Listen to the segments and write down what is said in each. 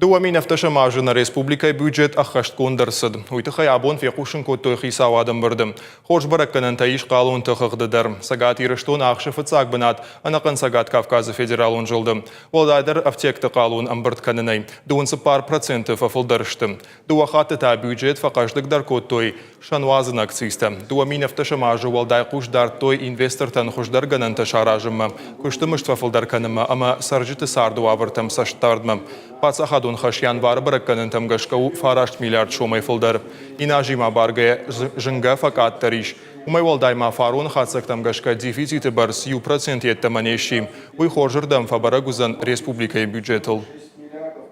2017 азы нӕ республикӕйы бюджет ӕххӕстгонд ӕрцыд. Уый тыххӕй абон фехъусын кодтой хицауады ӕмбырды. Хорз бӕрӕггӕнӕнтӕ ис хъалонты хыгъды дӕр. Цӕгат Ирыстон ахсы фыццаг бынат ӕнӕхъӕн Цӕгат Кавказы федералон зылды. Уӕлдайдӕр ӕфтиӕгты хъалон ӕмбырд кӕнынӕй 34% фӕфылдӕр сты. Дыууӕ хатты та бюджет фӕхъӕздыгдӕр кодтой сӕнуадзыны акцизтӕ. 2017 азы уӕлдай хъус дардтой инвестортӕн хуыздӕр гӕнӕнтӕ саразынмӕ, куысты мызд фӕфылдӕр кӕнынмӕ ӕмӕ цӕрджыты царды уавӕртӕм цӕстдардмӕ. Паддзахадон хӕс январы бӕрӕггӕнӕнтӕм гӕсгӕ у 9 миллиард сомӕй фылдӕр. Иназимӕ абаргӕйӕ зынгӕ фӕкъаддӕр ис. Уымӕй уӕлдай ма фароны хатдзӕгтӕм гӕсгӕ дефициты бӕрц 1% йеддӕмӕ не сси. Уый хорзырдӕм фӕбӕрӕг уыдзӕн республикӕйы бюджетыл.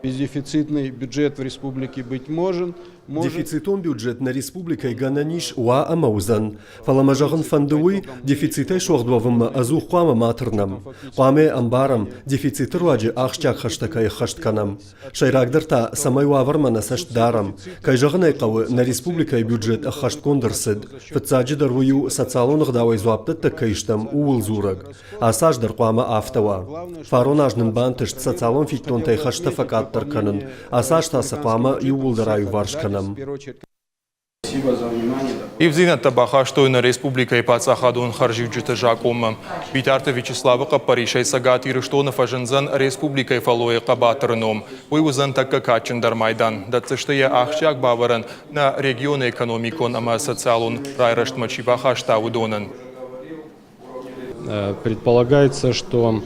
Бездефицитный бюджет в республике быть может. Дефицитон бюджет нӕ республикӕйы гӕнӕн ис уа ӕмӕ уыдзӕн. Фӕлӕ мӕ зӕгъын фӕнды уый, дефицитӕй суӕгъд уӕвынмӕ ӕдзух хъуамӕ ма тырнӕм. Хъуамӕ ӕмбарӕм, дефициты руаджы ахсджиаг хӕстӕ кӕй ӕххӕст кӕнӕм. Сӕйрагдӕр та, цӕмӕй уавӕрмӕ нӕ цӕст дарӕм. Кӕй зӕгъын ӕй хъӕуы, нӕ республикӕйы бюджет ӕххӕстгонд ӕрцыд. Фыццаджыдӕр уый у, социалон ӕгъдауӕй дзуапдӕттӕг кӕй стӕм, ууыл дзурӕг. Ацы аз дӕр хъуамӕ афтӕ уа. Фарон аз нын бантыст социалон фиддонтӕй хӕстӕ фӕкъаддӕр кӕнын, ацы аз та сӕ хъуамӕ иууылдӕр аиуварс кӕнӕм. Ивддзинӕдтӕ бахастой нӕ республикӕйы паддзахадон хӕрзиуджыты закъонмӕ. Битарты Вячеславы хъӕппӕрисӕй Цӕгат Ирыстоны фӕзындзӕн республикӕйы фӕллойы хъӕбатыры ном. Уый уыдзӕн тӕккӕ кадджындӕр майдан. Дӕтдзысты йӕ ахсджиаг бавӕрӕн нӕ регионы экономикон ӕмӕ социалон райрӕзтмӕ чи бахаста, уыдонӕн. Предполагается, что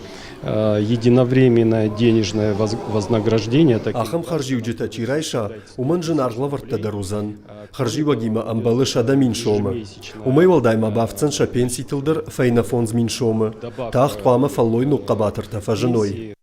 единовременное денежное вознаграждение. Ахӕм хӕрзиуджытӕ чи райса, уымӕн зынаргъ лӕвӕрттӕ дӕр уыдзӕн. Хӕрзиуӕгимӕ ӕмбӕлы 100 000 сомы. Уымӕй уӕлдай ма бафтдзӕн сӕ пенситыл дӕр фӕйнӕ 5000 сомы. Тагъд хъуамӕ фӕллой ног хъӕбатыртӕ фӕзыной.